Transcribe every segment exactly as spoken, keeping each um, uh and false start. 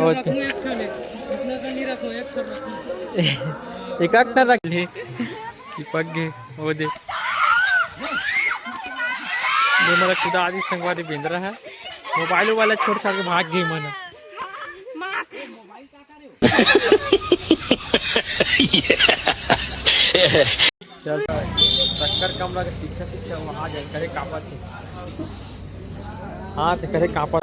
रखो, एक ठो ले। अपना का नहीं रखो, एक ठो रखो। एक आध ना रख ले। चिपक गए, वो दे। ये मेरा खुदा आदि संगवारी बेंदरा है। मोबाइल वाला छोड़ छाड़ के भाग गए मन। चल, टक्कर कमरा के सीखा सीखा वहाँ जाए करे कापा थे। हाँ, तो करे कापा।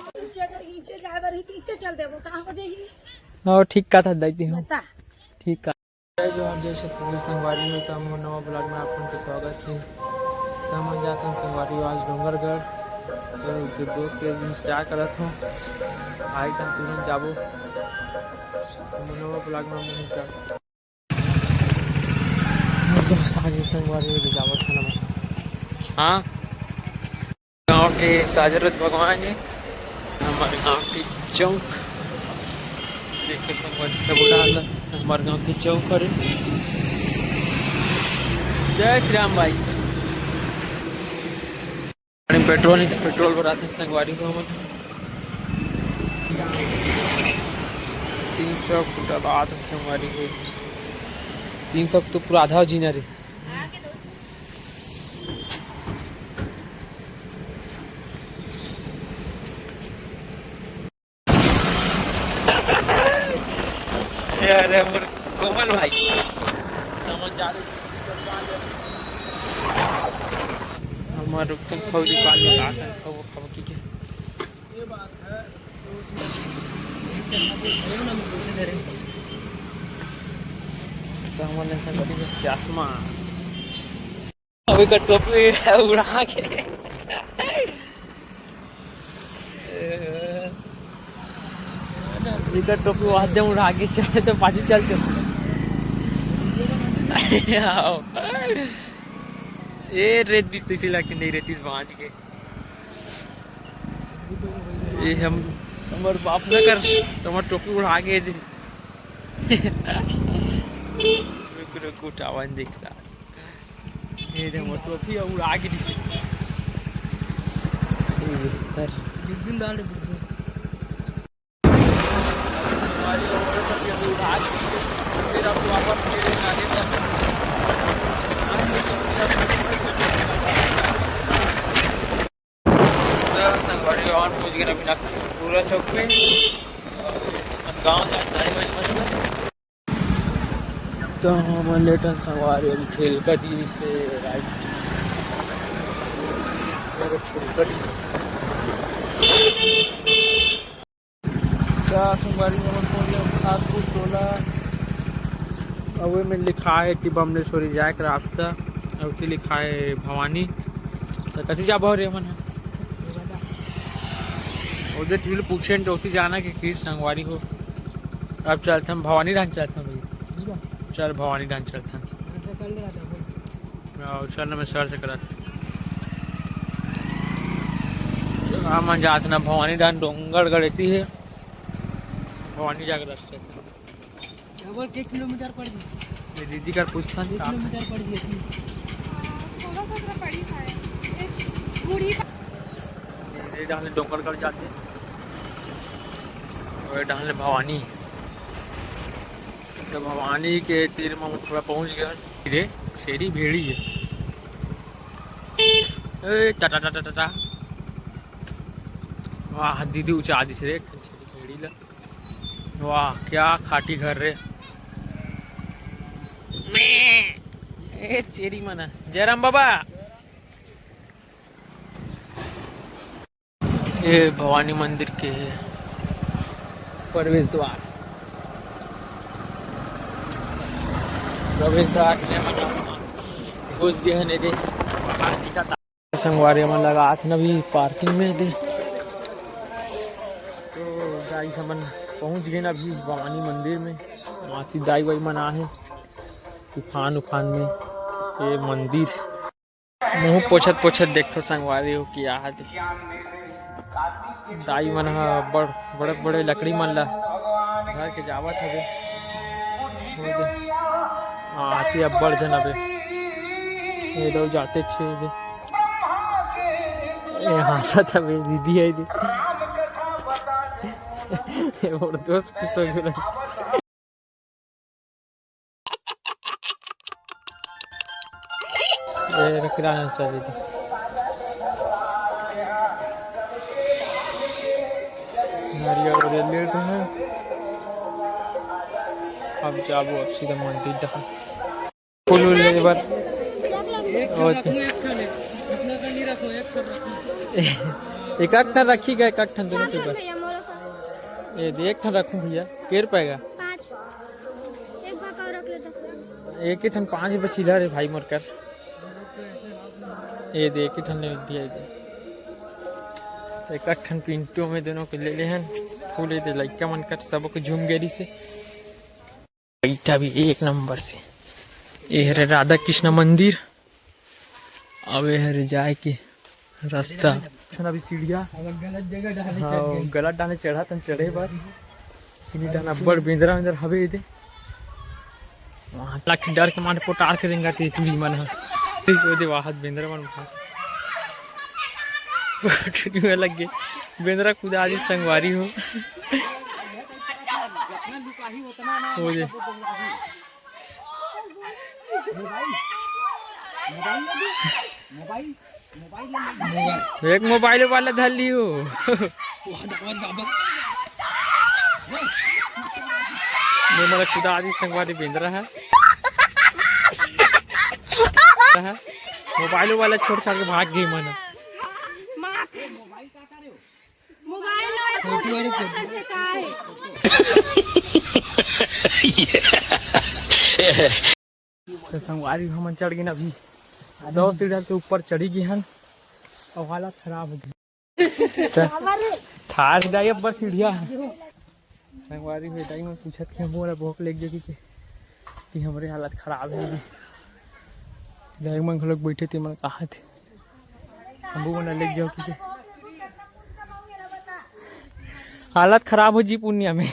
नीचे, नीचे driver ही, नीचे चल देबो, कहाँ हो जाही? हाँ, ठीक कहा था, दाई ती हूँ। बता। ठीक कहा। जय जोहार, जय छत्तीसगढ़ संगवारी हो, त मोर नवा vlog में आप मन के स्वागत हे। त हमन जाथन संगवारी हो आज डोंगरगढ़, तो उनके दोस्त के इंतजार करत हो, आई त तुरंत जाबो। त मोर नवा vlog में हमन का दोस्त आज संगवारी हो जावत है ना। हाँ। गांव के साजरत भगवान हे, हमारे गांव के चौक। देख के संगवारी सब उड़ा ला, हमारे गांव के चौक हरे। जय श्री राम भाई। अरे पेट्रोल नहीं तो पेट्रोल भराते हैं संगवारी हो हमन। तीन सौ फुट बात है संगवारी हो। तीन सौ तो पूरा आधा जीना रे। अरे मोर कोमल भाई, समझ जा रहे। हमार रुकन खौरी पाल में का कर खौ खौ की के। तो हमन ने संगति में चश्मा। अभी का टोपी उड़ा के। इधर टोपी वहाँ दे उड़ा के चले तो पाछू चल के। आओ। ए रेत दिस तैसे लगती नहीं रेतीस बाँच के। ये हम हमार बाप ना कर तो हमार टोपी उड़ा के दे। रुक रुक उठावन देखता। ये दे मोर टोपी उड़ा के दिस। ए, कर। बिल्कुल डाल दे, बिल्कुल। फिर अब वापस मेरे गाड़ी तक। तो संगवारी और पहुंच गए अभी नागपुर पूरा चौक पे। अब गाँव जाता है भाई, मतलब। तो हमन लेटन संगवारी अभी ठेलका दी से राइट। मेरे ठेलका दी। का संगवारी हमन पहुंच गए खासपुर टोला। अउ एमे लिखा है कि बमलेश्वरी जाए के रास्ता, अउ ओती लिखा है भवानी। तो कति जाबो रे हमन ह? ओदे टील पूछेन तो ओती जाना कि किस संगवारी हो। अब चलथन भवानी डाहन चलथन भैया। चल भवानी डाहन चलथन। अउ चल ना मैं सर से करत। हमन जात ना भवानी डाहन डोंगरगढ़ एती है। भवानी जाके रास्ता। डबल के किलोमीटर पड़ गई। ये दीदी कर पूछथन एक का? किलोमीटर पड़ गई थी। सोलह सत्रह पड़ी था। मुड़ी ये डाहन डोंगरगढ़ जाते। और डाहन भवानी। तो भवानी के तीर में थोड़ा पहुंच गया। रे छेरी भेड़ी है। ए, टा, टा, टा, टा, टा, टा। वाह, दीदी ऊंचा दिस रे, छेरी भेड़ी ला। वाह, क्या खाटी घर रे। ए, छेरी मना। जयराम बाबा। ये भवानी मंदिर के प्रवेश द्वार, प्रवेश द्वार में घुस गए हैं दे। संगवारी मन लगात न अभी पार्किंग में दे। तो गाइस, हमन पहुंच गए ना अभी भवानी मंदिर में। मासी दाई वाई मन आहे तूफान उफान में ये मंदिर। मुंह पोछत पोछत देखथो संगवारी हो कि आहा दे। दाई मन ह बड़, बड़े बड़े लकड़ी मन ला धर के जावत हवे। हो दे। हाँ, आती अब्बड़ झन अबे। ये दो जाते छे दे। ये हंसत हवे, दीदी है दे। ये मोर दोस्त खुश हो गए। ये रख रहा है, चल दीदी। नारियल और ये ले रहे हैं। अब जाबो अब सीधा मंदिर डहर। फूल उल ले बर। एक ठन और रखो, एक ठन, एक ठन रखो, एक ठन रखो। एक एक ठन रखी गए, एक एक ठन दोनों के ऊपर। भैया, मोरो का। ये दे, एक ठन रखूं भैया, के रुपए का? पाँच। एक भाग और रख ले, दस रुपए। एक ही ठन पाँच बचीला रे भाई मोर कर। ये दे, एक ही ठन ले दिया, ये दे। एक एक ठन पिंटू में दोनों के ले ले हन। फूल ये दे, लइका मन कर सबो के झूम गेरी से। ईटा भी एक नंबर से। ये हरे राधा कृष्ण मंदिर। अब ये हरे जाए के रास्ता। अभी सीढ़िया। अगर गलत जगह डाले हाँ, चढ़ गए। गलत डाले चढ़ा तन चढ़े बर। इनी डाना बड़ बेंदरा वेंदरा हवे एदे। वहाँ लाख डर के मारे पोटार के रेंगा ते चूड़ी मन ह। इस ओदे वाहत बेंदरा मन भाग। कोठरी में लग गए। बेंदरा कुदा आदि संगवारी हो। हो जे। एक मोबाइल वाला धर लियो। ये मोला कुदा आदि संगवारी बेंदरा है। मोबाइल वाला छोड़ छाड़ के भाग गई मन। मोबाइल और फोटो वाले फोटो। तो संगवारी हमन चढ़ गए अभी सौ सीढ़िया के ऊपर चढ़ी गए हन। और हालत खराब हो गई। ठार दाई अब्बर सीढ़िया। संगवारी हो दाई मन पूछत के मोला भूख लग गई कि, कि हमरे हालत खराब है। दाई मन घलोक बैठे ते मन कहा थे। अम्बू मन लेके जाओ कि हालत खराब हो जी पुनिया में।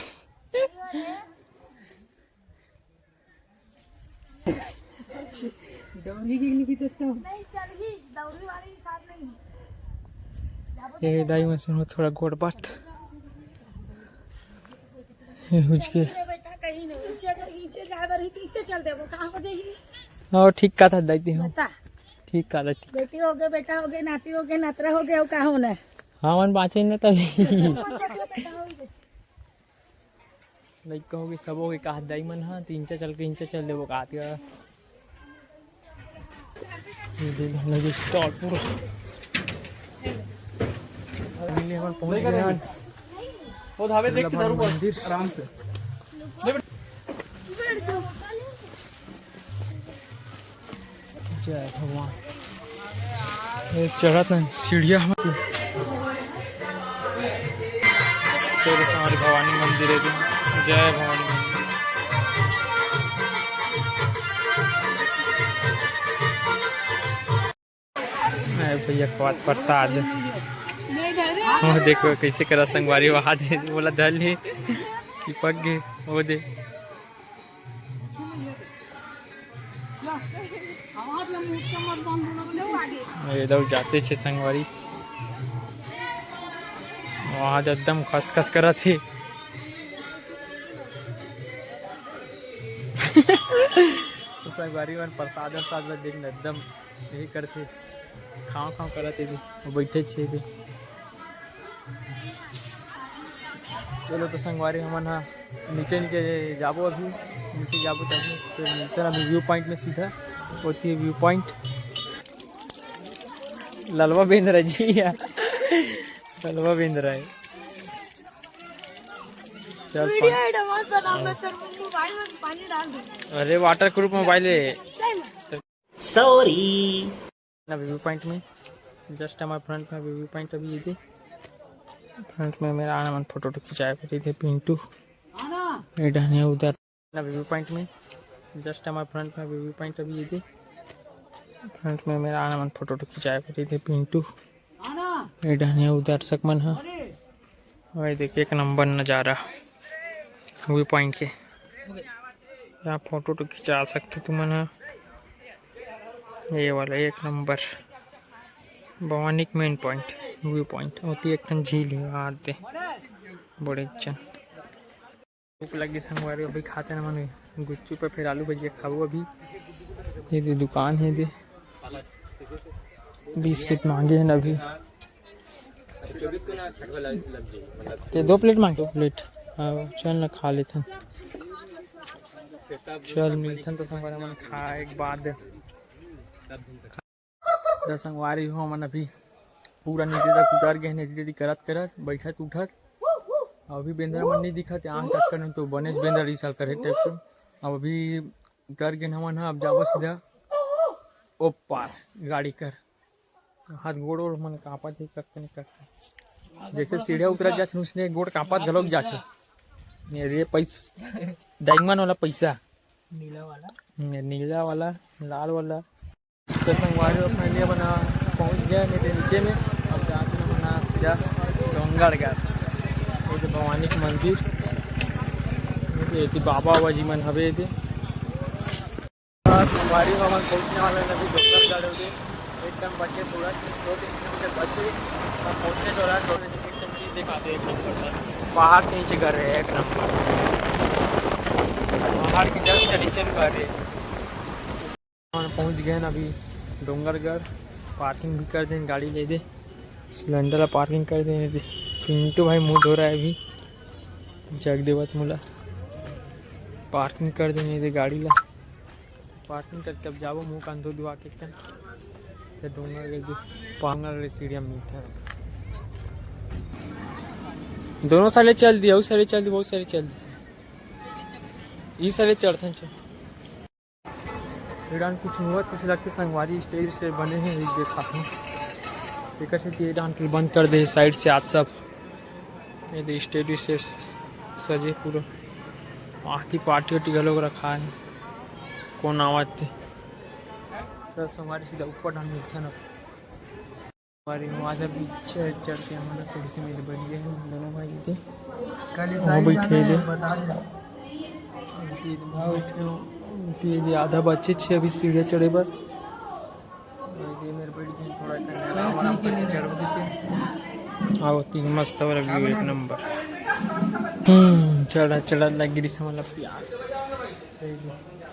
दौड़ी की नहीं तो नहीं चलही, दौड़ी वाली हिसाब नहीं। ये दाई मन सुनो थोड़ा गोड़ बात। ये हुज के। बेटा कहीं नहीं, नीचे, नीचे जाए बर ही, पीछे चल देबो, कहाँ हो जाही? और ठीक का था दाई ते हो? बता। ठीक का था, ठीक। बेटी हो गए, बेटा हो गए, नाती हो गए, नातरा हो गए, और का होना है? हाँ, मन बाँचे न तभी। लइका हो गए, सबो के कहा दाई मन ह, तीन चार चल के, तीन चार चल देबो कहा तिया। ये देख, लगे stall पूरा। अभी ले हमन पहुंच गए हैं। वो धावे देख के दारू बस, मंदिर। आराम से। जय भगवान। ये चढ़त है सीढ़िया हम। तेरे से हमारी भवानी मंदिर है, जय भवानी मंदिर। अरे भैया, खवात प्रसाद। वो देखो कैसे करा संगवारी, वहाँ दे बोला धर ले, चिपक गए। वो दे। ये लोग जाते छे संगवारी, वहाँ तो एकदम खसखस करत हे। तो संगवारी मन प्रसाद वरसाद ला देख न एकदम यही करथे, खाव खाव करत हे, वो बैठे छे दे। चलो तो संगवारी हमन हा नीचे नीचे जाबो, अभी नीचे जाबो तभी फिर मिलते हैं अभी व्यू पॉइंट में सीधा। होती है व्यू पॉइंट। ललवा बेंद रहा जी, या ललवा बेंद रहा है। चल वीडियो पानी। एडवांस बना, मैं तेरे मोबाइल में पानी डाल दूँ। अरे वाटर प्रूफ मोबाइल है। सही में। सॉरी। ना व्यू पॉइंट में, जस्ट हमारे फ्रंट में व्यू पॉइंट अभी ये दे। फ्रंट में मेरा आना मन फोटो वोटो खिंचाए पर थे पिंटू। ये डहने उधर ना व्यू पॉइंट में, जस्ट हमारे फ्रंट में व्यू पॉइंट अभी ये दे। फ्रंट में मेरा आना मन फोटो वोटो खिंचाए बर रहिथे पिंटू। ए डहने अउ दर्शक मन ह। भाई देख, एक नंबर नजारा व्यू पॉइंट के। यहाँ फोटो वोटो खिंचा सकते तुमन ह। ये वाला एक नंबर भवानी के मेन पॉइंट, व्यू पॉइंट। ओती एक ठन झील हे, वहाँ दे बड़े अच्छा। भूख लगी संगवारी, अभी खाते न मन गुपचुप, फिर आलू भजिया खाबो अभी। ये दे दुकान हे दे, बिस्किट मांगे हे न अभी। ये दो प्लेट मांगे, दो प्लेट। हाँ, चल ना खा लेथन। चल मिलथन तो संगवारी मन खाए के बाद। त संगवारी हो, हमन अभी पूरा नीचे तक उतर गए, नीचे नीचे करत करत, बैठत उठत। अभी बेंदरा मन नहीं दिखत, आंख टक्कर में तो बने बेंदरा ई साल करे टाइप के। अब अभी उतर गए हमन ह, अब जाबो सीधा ओ पार गाड़ी कर। हाथ गोड़ ओड़ मन कांपत हे, कक्का नहीं कक्का। जैसे सीढ़िया उतरत जाथे, उसने गोड़ कांपत घलोक जाथे। ये रे पैस डायमंड वाला पैसा, नीला वाला, ये नीला वाला, लाल वाला। तो संगवारी हो, finally अपन पहुंच गए मेरे नीचे में। अब जाते हैं अपना सीधा डोंगरगढ़, ये जो भवानी के मंदिर, ये तो बाबा बाबा जी मन हवे ये। संगवारी हो, हमन पहुंचने वाले हैं अभी डोंगरगढ़ हो गए। एकदम बचे थोड़ा सा, दो तीन किलोमीटर बचे। हम पहुंचने वाला है, थोड़े से एकदम चीज दिखाते हैं, एक नंबर बस। पहाड़ के नीचे घर है, एक नंबर। पहाड़ के जस्ट नीचे में घर है। हमन पहुंच गए ना अभी डोंगरगढ़। पार्किंग भी कर देन, गाड़ी ले दे, स्प्लेंडर ला पार्किंग कर देन। पिंटू भाई मुंह धो रहा है अभी, जग देवत मोला। पार्किंग कर देन ये दे गाड़ी ला, पार्किंग कर तब जाबो मुंह कान धो धुआ के कन। ये डोंगरगढ़ के पांगल रे सीढ़िया मिलता है। दोनों साले चल दिया, उस साले चल दिया, बहुत सारे चल दिया। ई साले चढ़थन चल। ये डाहन कुछ होवत कइसे लगथे संगवारी, स्टेज से बने हे, एक देखा हूँ। एकर सेती ये डाहन के बंद कर दे साइड से आज सब। ये दे स्टेज से सजे पूरा। आती पार्टी वार्टी घलोक रखा है, कौन आवत ते। चल संगवारी सीधा ऊपर डाहन मिलथे ना। अरे, वहाँ जब पीछे चढ़ के हमारा कुर्सी में बैठ गए हैं दोनों भाई थे। वो बैठे थे। ये दे आधा बच्चे छे अभी सीढ़िया चढ़े बर। ये मेरे बैठ गए थोड़ा। आओ, तीन मस्त वाला व्यू, एक नंबर। हम्म, चढ़ा चढ़ा लग गई से मतलब प्यास।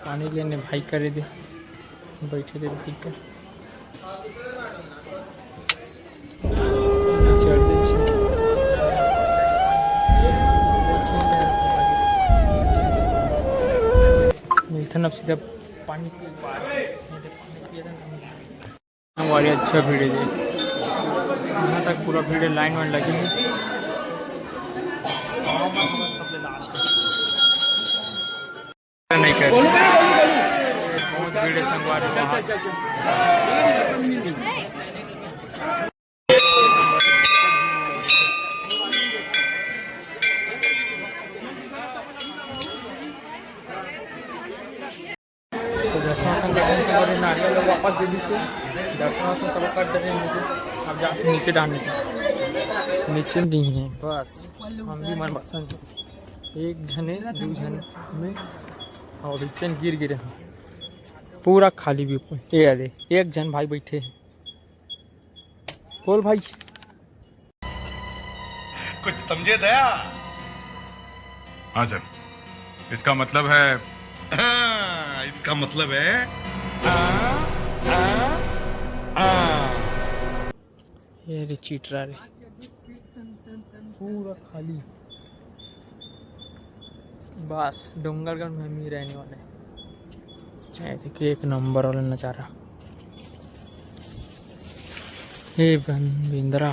पानी लेने भाई करे दे। बैठे दे पी कर। चढ़ दे छे। मिलथन अब सीधा पानी पी। हमारी अच्छा भीड़ है जी। यहाँ तक पूरा भीड़ है, लाइन वाइन लगी है। सबसे लास्ट। नहीं कर। बहुत भीड़ है संगवारी वहाँ। तो दर्शन वर्शन करने से बड़े नारियल लोग वापस दे दीजिए। दर्शन वर्शन सब कर देंगे नीचे। अब जा नीचे डालने का। नीचे नहीं है बस। हम भी मन पसंद एक झने, दू झन में और रिचन गिर गिरे हैं। पूरा खाली व्यू पॉइंट। ये दे, एक झन भाई बैठे हैं। बोल भाई। कुछ समझे दया? हाँ सर, इसका मतलब है। हाँ, इसका मतलब है। हाँ, हाँ, हाँ। ये रे चीटरा रे। पूरा खाली। बस डोंगरगढ़ में हम ही रहने वाले हैं। ये देखिए एक नंबर वाला नज़ारा। ये बन बिंदरा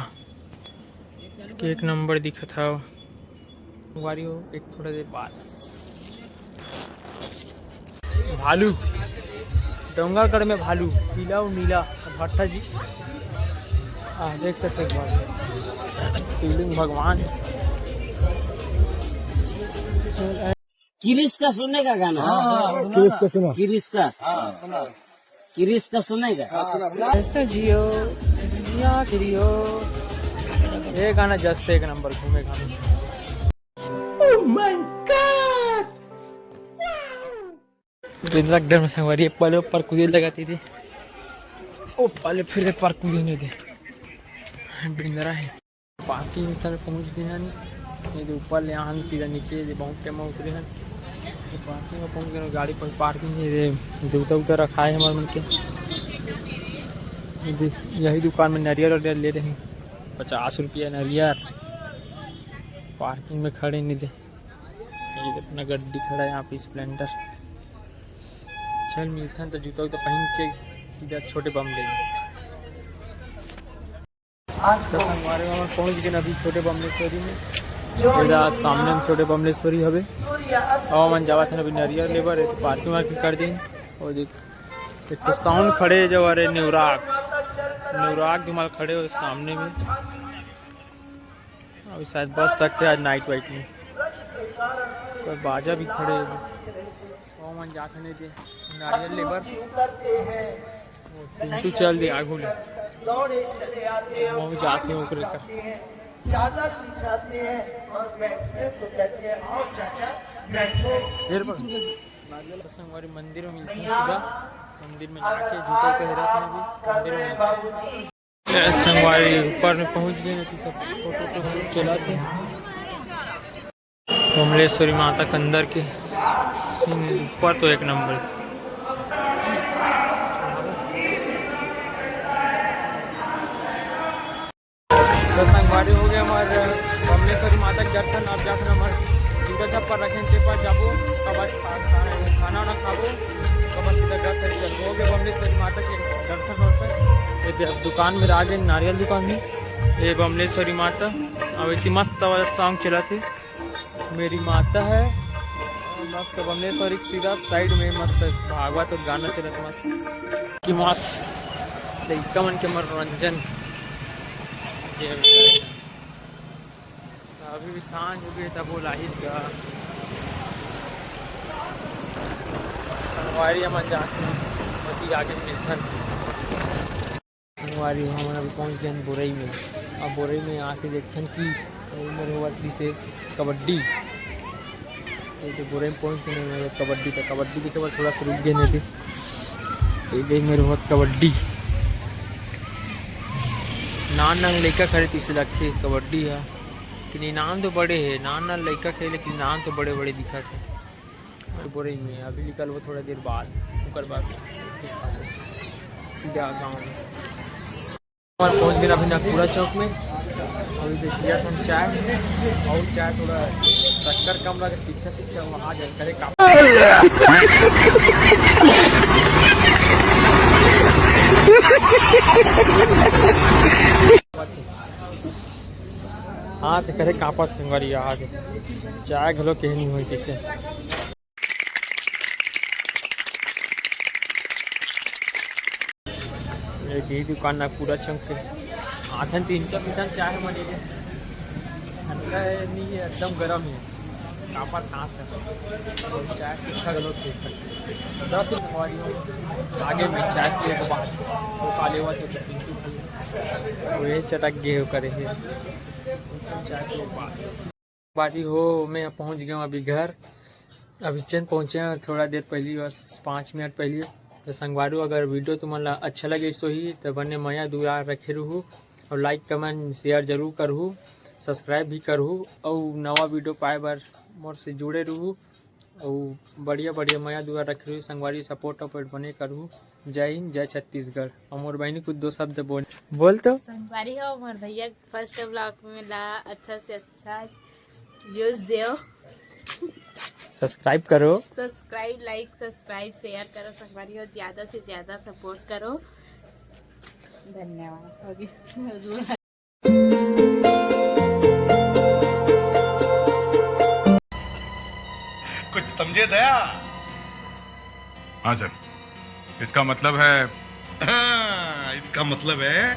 एक नंबर दिखत हव। संगवारी हो, एक थोड़ा देर बाद भालू, डोंगरगढ़ में भालू, पीला और नीला भट्टा जी। हाँ, देख सकते एक बार शिवलिंग भगवान। किरिस का सुनने का गाना। हाँ, हाँ, किरिस का सुना। किरिस का। किरिस का सुनेगा। ऐसे जियो, जिया जियो। ये गाना जस्ट एक नंबर घूमे गाना। बिंद्रा के डर में संगवारी, पहले ऊपर कूदे लगाती थी, ओ पहले फिर ऊपर कूदे नहीं थे। बिंद्रा है। पार्किंग स्थल पहुंच गए हन। ये जो ऊपर ले आन सीधा नीचे, ये बहुत टाइम उतरे हन। ये पार्किंग में पहुंच गए, गाड़ी पर पार्किंग है, ये जूता उता रखा है हमारे मन के। ये दे-, यही दुकान में नरियर वरियर ले रहे हैं, पचास रुपया नरियर। पार्किंग में खड़े नहीं दे, ये अपना गड्डी खड़ा है यहाँ पे, स्प्लेंडर। चल मिलथन तो जूता उता पहन के सीधा छोटे बम ले। तो संगवारी हो, हमन पहुंच गए अभी छोटे बमलेश्वरी में। एदा सामने में छोटे बमलेश्वरी हवे। और मन जावत हन अभी नरियर लेबर, एक तो पार्किंग वार्किंग कर दिन। और देख, एक तो साउंड खड़े जो, अरे नेवराग, नेवराग धमाल खड़े हो सामने में। अभी शायद बस सकते आज नाइट वाइट में, कोई बाजा भी खड़े हो। ओ मन जात हन दे नारियल लेबर। ओ, पिंटू चल दे आगू ले। ओ, जात हे ओकरे कर। चादर बिछाते हैं और बैठने को कहते हैं, आओ चाचा, बैठो। फिर पर संगवारी मंदिर में मिलते हैं सीधा। मंदिर में जाके जूता पहरा था अभी, मंदिर में। ए, संगवारी ऊपर में पहुंच गए, तो सब फोटो वोटो चलाते हैं। बमलेश्वरी माता के अंदर के सीन ऊपर तो एक नंबर। तो संगवारी हो गया हमारे बमलेश्वरी माता के दर्शन। अब जाकर हमारे जूता चप्पल रखें, ते पर जाबो, तब आज खा-, खाना, खाना वाना खाबो, तब आज सीधा घर से चलबो। हो गया बमलेश्वरी माता के दर्शन वर्शन। ये दे-, दुकान में आ गए, नारियल दुकान में। ये बमलेश्वरी माता, अब इतनी मस्त आवाज सॉन्ग चला थे। मेरी माता है। मस्त बमलेश्वरी के सीधा साइड में मस्त भागवत और गाना चलत मस्त। कि मस्त लइका मन के मनोरंजन। अभी भी सांझ हो गए तब वो लाही गा। संगवारी हमन जात हन, अभी आगे मिलथन। संगवारी हो, हमन अभी पहुंच गए हन बोरई में। अब बोरई में आके देखथन कि उमर होवत रहिसे कबड्डी। तो, तो बोरई में पहुंच गए हन, कबड्डी तो कबड्डी देखे बर थोड़ा सा रुक गए हन। ये देख मेरे होवत कबड्डी। नान नान लइका खड़े तइसे लगथे कबड्डी ह। लेकिन इनाम तो बड़े हे, नान नान लइका खेले, लेकिन इनाम तो बड़े बड़े दिखत हे। बोरई में अभी निकलबो थोड़ा देर बाद, ओकर बाद सीधा गाँव में। और पहुँच गए अभी नागपुरा चौक में। अभी देख लिया हम चाय, और चाय थोड़ा शक्कर कम लगे, सीधा सीधा वहाँ आ जाए करे काम। हाथ करे कांपत संगवारी आज। चाय घलो के नहीं होई किसे। ये दी दुकान ना पूरा चौक के। आथन तीन चार पीथन चाय मने दे। ठंडा है नहीं है, एकदम गर्म है। कांपत हाथ है। चाय तीखा घलो ठीक है। दस रुपये वाली हो। आगे में चाय पिए के बाद वो काले हुआ तो पिंटू खाई। वो ये चटक गए करे है। चाय के बाद। बारी हो, मैं पहुंच गया हूँ अभी घर। अभी चंद पहुंचे हैं, थोड़ा देर पहले, बस पाँच मिनट पहले। तो संगवारी हो, अगर वीडियो तुमन ला अच्छा लगे सो ही, तो बने मया दुआ रखे रहू और लाइक, कमेंट, शेयर जरूर करहू, सब्सक्राइब भी करहू और नवा वीडियो पाए बर मोर से जुड़े रहू। अउ बढ़िया बढ़िया मया दुआ रखे रहू संगवारी, सपोर्ट वपोर्ट बने करहू। जय हिंद, जय छत्तीसगढ़। और मोर बहनी कुछ दो शब्द बोल, बोल तो। संगवारी हो, मोर भैया फर्स्ट व्लॉग में ला अच्छा से अच्छा व्यूज देव। सब्सक्राइब करो। सब्सक्राइब, लाइक, सब्सक्राइब, शेयर करो संगवारी हो, ज्यादा से ज्यादा सपोर्ट करो। धन्यवाद। हो गया। कुछ समझे दया? हाँ सर, इसका मतलब है। हाँ, इसका मतलब है।